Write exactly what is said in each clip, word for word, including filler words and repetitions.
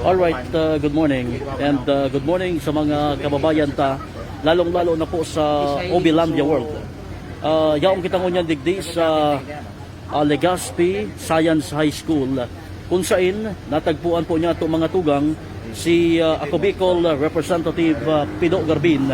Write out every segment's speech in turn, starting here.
All right, uh, good morning. And, uh, good morning sa mga kababayan ta, lalong-lalo na po sa Obilandia World. Uh, yaon kita ngunyan digdi sa, uh, Legazpi Science High School, kung sain natagpuan po niya itong mga tugang si, uh, Ako Bicol Representative, uh, Pido Garbin.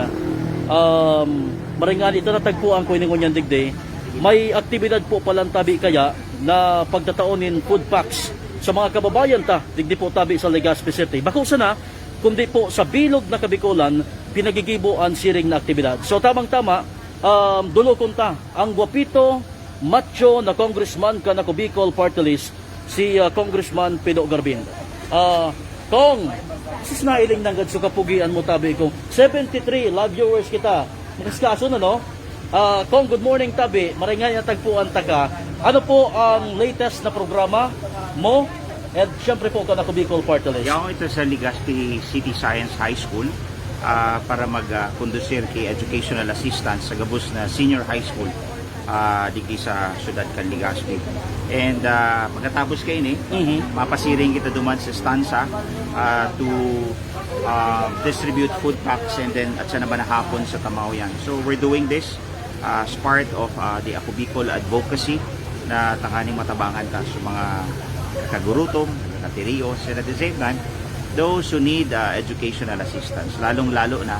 Um, maringani ito natagpuan ko ini ngunyan digdi. May aktibidad po palang tabi kaya na pagtatao nin food packs sa mga kababayan ta digdi po tabi sa Legazpi City. Bako sana, kundi po sa bilog na Kabikolan, pinagigibo an siring na aktibidad. So, tamang-tama, um, dunokon ta ang gwapito, macho na congressman kan Ako Bicol Party List, si, ah, Congressman Pido Garbin. Ah, Cong, sus, nailing nanggad sa kapugian mo, tabi ko. Seventy-three live viewers kita. Makaskaso na, no? Ah, Cong, good morning, tabi. Maringani natagpuan ta ka. Ano po ang latest na programa mo? And siyempre po, kan Ako Bicol Party List. Yaon ito sa Legazpi City Science High School, ah, para mag, ah, kondusir ki educational assistance sa gabos na senior high school, ah, digdi sa siyudad kan Legazpi. And, ah, pagkatapos kaini, Mhm. mapasiring kita duman sa stanza, ah, to, ah, distribute food packs and then at sa naman na hapon sa Tamaoyan. So we're doing this, ah, as part of, ah, the Ako Bicol advocacy na tanganing matabangan ta sa mga nakagurutom, nakatirios, and at the same time, those who need, ah, educational assistance, lalong-lalo na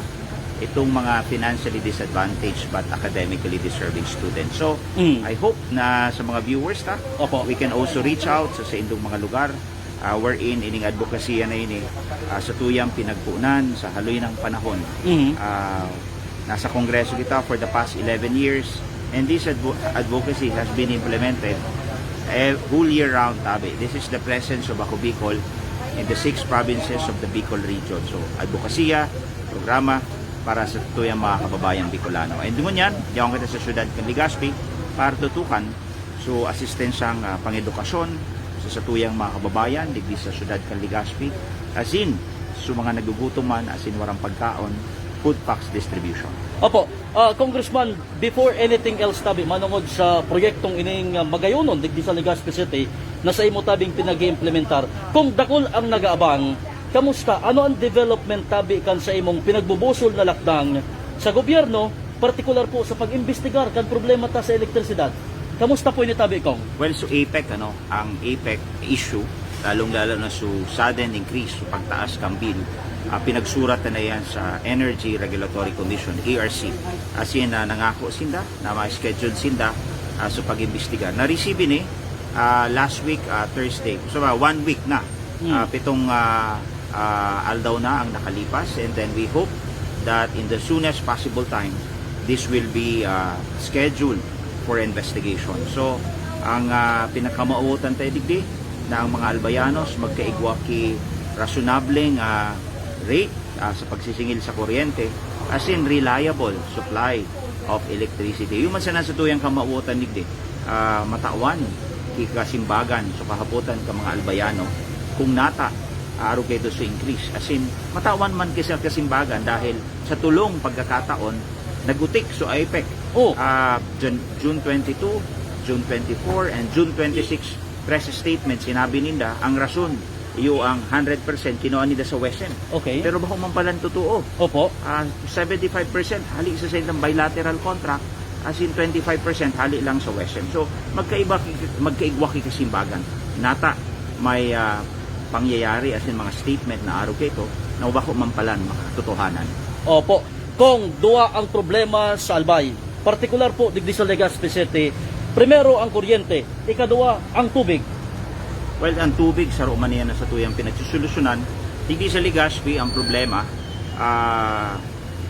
itong mga financially disadvantaged but academically deserving students. So, Mm. I hope na sa mga viewers ta, Opo. we can also reach out sa, sa indong mga lugar, ah, wherein ining advokasya na ini, ah, sa tuyang pinagpunan sa haloy ng panahon. Mm. Ah, nasa Kongreso kita for the past eleven years, and this advo-, advocacy has been implemented, eh, whole year round, tabi. This is the presence of Ako Bicol in the six provinces of the Bicol region. So, advokasya, programa para sa tuyang mga kababayang Bicolano. And ngunyan, yaon kita sa siyudad kan Legazpi para tutukan so asistensyang, ah, pangedukasyon sa satuyang mga kababayan digdi sa siyudad kan Legazpi, asin sa mga nagugutom man asin warang pagkaon, food packs distribution. Opo, ah, Congressman, before anything else, tabi, manongod sa proyektong ining, ah, magayonon digdi sa Legazpi City na sa imo tabing pinag-iimplementar, kung dakul ang nag-aabang, kamusta? Ano ang development tabi kan sa imong pinagbubusol na lakdang sa gobyerno, partikular po sa pag-imbestigar kan problema ta sa elektrisidad? Kamusta po ini tabi, Cong? Well, so APEC, ano, ang APEC issue, lalong-lalo na so sudden increase, so pagtaas kang bill, ah, pinagsurat na yan sa Energy Regulatory Commission, E R C. As in, ah, nangako sinda na ma-schedule sinda, ah, sa pag-imbestiga. Na-receive ini, ah, last week, ah, Thursday. So, ah, one week na. Hmm. Ah, pitong, ah, ah, aldaw na ang nakalipas, and then we hope that in the soonest possible time, this will be, ah, scheduled for investigation. So, ang, ah, pinakamautan tayo digdi na ang mga Albayanos magkaigwa ki rasonableng, ah, rate, ah, sa pagsisingil sa kuryente, as in reliable supply of electricity. Yung man sana sa tuyang kamawotan digdi, ah, matawan ki kasimbagan, so kahapotan ka mga Albayano, kung nata, arog kayo sa increase. As in, matawan man ki sa kasimbagan dahil sa tulong pagkakataon, nagutik so APEC. Oh. Ah, June, June twenty-two, June twenty-four, and June twenty-six press statement, sinabi ninda, ang rason, iyo ang hundred percent, kinuha ninda sa WESM. Okay. Pero bako man palan totoo. Opo. Ah, seventy-five percent hali sa sa bilateral contract, as in twenty-five percent hali lang sa WESM. So, magkaiba ki-, magkaigwa ki kasimbagan. Nata may, ah, pangyayari, as in mga statement na arog kaito, na bako man palan makatotohanan. Opo. Cong, duwa ang problema sa Albay, partikular po digdi sa Legazpi City. Primero, ang kuryente. Ikaduwa, ang tubig. Well, ang tubig, saro man yan na sa tuyang pinagsusolusyonan. Digdi sa Legazpi, ang problema, ah,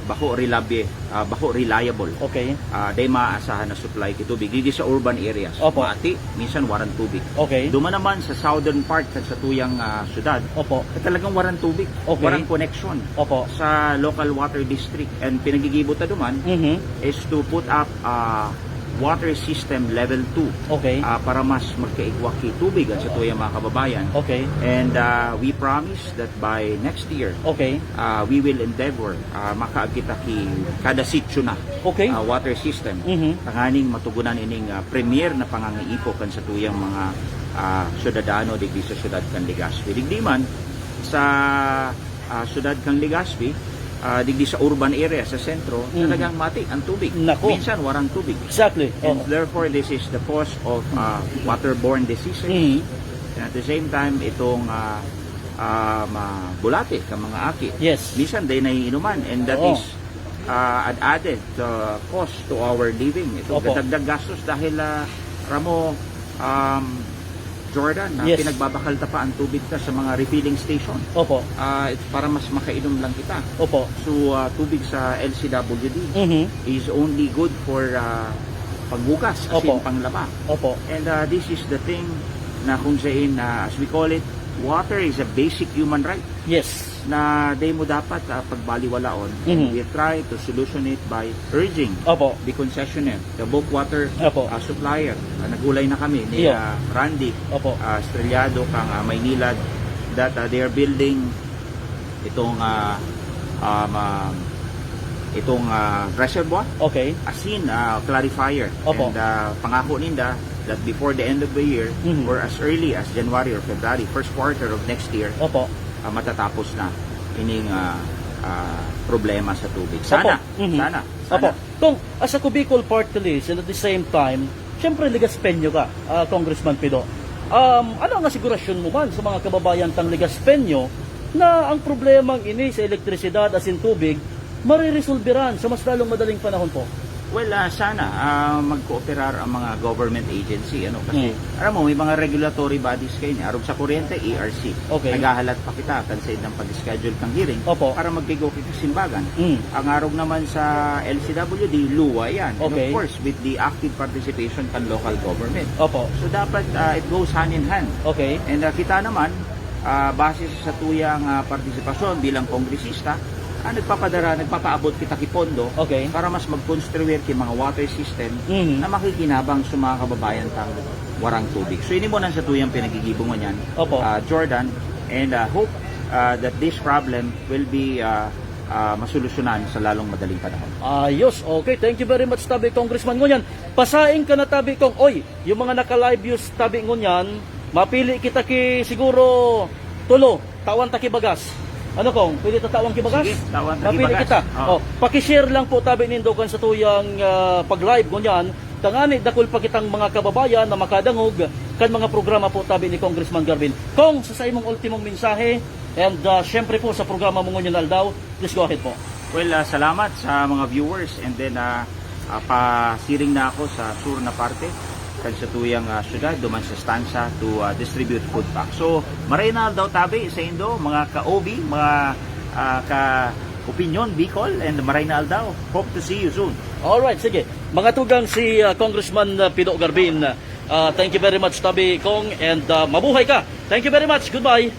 bako reliable, ah, bako reliable. Okay. Ah, dai maaasahan na supply ki tubig. Digdi sa urban areas, Opo. maati, minsan waran tubig. Okay. Duman naman sa southern part kan sa tuyang, ah, syudad, Opo. na talagang waran tubig, Okay. waran connection Opo. sa local water district. And pinagigibo ta duman Mhm. is to put up, ah, water system level two, Okay. ah, para mas magkaigwa ki tubig ang sa tuyang mga kababayan. Okay. And, ah, we promise that by next year, Okay. ah, we will endeavor, ah, makaagkita ki kada sitio na, Okay. ah, water system. Mhm. Tanganing matugunan ining, ah, premier na pangangaipo kan sa tuyang mga, ah, syudadano digdi sa syudad kan Legazpi. Digdi man, Sa, ah, syudad kan Legazpi, ah, digdi sa urban area, sa sentro, Mm. talagang matik ang tubig. Nako. Minsan, warang tubig. Exactly. And Oo. therefore, this is the cause of, ah, waterborne diseases. Mm. And at the same time, itong, ah, ah, ma-, bulate kan mga aki. Yes. Minsan, dai naiinuman. And that Oo. is, ah, an added, ah, cost to our living. Ito, Opo. gadagdag gastos dahil, ah, ramo, um, Jordan, na Yes. pinagbabakal ta pa ang tubig ta sa mga refilling station. Opo. Ah, it's para mas makainom lang kita. Opo. So, ah, tubig sa L C W D Mhm. is only good for, ah, paghugas, as Opo. in panglaba. Opo. And, ah, this is the thing na kung saan, ah, as we call it, water is a basic human right Yes. na dai mo dapat, ah, pagbaliwalaon. And Mhm. we try to solution it by urging Opo. the concessionaire, the bulk water, Opo. ah, supplier. Ah, nag-ulay na kami ni, Iyo. ah, Randy, Opo. ah, Estrellado, kang, ah, Maynilad, that, ah, they are building itong, ah, um, ah, itong, ah, reservoir, Okay. as in, ah, clarifier. Opo. And, ah, pangako ninda that before the end of the year, Mhm. or as early as January or February, first quarter of next year, Opo. ah, matatapos na ining, ah, ah, problema sa tubig. Sana, Opo. Mhm. sana, sana. Opo. Kung, as a Cubicol Party List, and at the same time, siyempre, Legaspeño ka, ah, Congressman Pido. Um, ano ang asigurasyon mo man sa mga kababayan tang Legaspeño na ang problemang ini sa elektrisidad asin tubig mariresolberan sa mas lalong madaling panahon po? Well, ah, sana, ah, magkooperar ang mga government agency, ano, kasi, Hmm. alam mo, may mga regulatory bodies kayo ni, arog sa kuryente, E R C. Okay. Naghahalat pa kita kan sa idang pag-schedule ng hearing Opo. para magkigo kita simbagan. Hmm. Ang arog naman sa L C W D, luwa yan. And Okay. of course, with the active participation kan local government. Opo. So, dapat, ah, it goes hand in hand. Okay. And, ah, kita naman, ah, base sa satuyang, ah, partisipasyon bilang kongresista, ah, nagpapadara, nagpapaabot kita ki pondo Okay. para mas mag-construir ki mga water system Mhm. na makikinabang sa mga kababayan tang warang tubig. So, ini muna ang satuyang pinaggigibo ngunyan, Opo. ah, Jordan, and, ah, hope, ah, that this problem will be, ah, ah, masolusyonan sa lalong madaling panahon. Ayos. Okay, thank you very much, tabi Congressman. Ngunyan, pasaing ka na, tabi Cong. Oy, yung mga naka-live views, tabi ngunyan, mapili kita ki siguro tulo. Tawan ta ki bagas. Ano, Cong? Pwede ta tawan ki bagas? Sige, tawan ta ki Mapili bagas. kita. Oo. Oh, paki-share lang po, tabi nindo, kan satuyang, ah, pag-live ngunyan. Tangani, dakul pa kitang mga kababayan na makadangog kan mga programa po, tabi ni Congressman Garvin. Cong, sa, sa imong ultimong mensahe, and, ah, syempre po sa programa mo ngunyan na aldaw, please go ahead po. Well, ah, salamat sa mga viewers, and then, ah, ah, pasiring na ako sa sur na parte kan satuyang, ah, syudad, duman sa stansa to, ah, distribute food pack. So, maray na aldaw, tabi, sa indo, mga ka-O B, mga, ah, ka-opinyon, Bicol, and maray na aldaw. Hope to see you soon. Alright, sige. Mga tugang, si, ah, Congressman, ah, Pido Garvin. Ah, thank you very much, tabi Cong, and, ah, mabuhay ka. Thank you very much. Goodbye.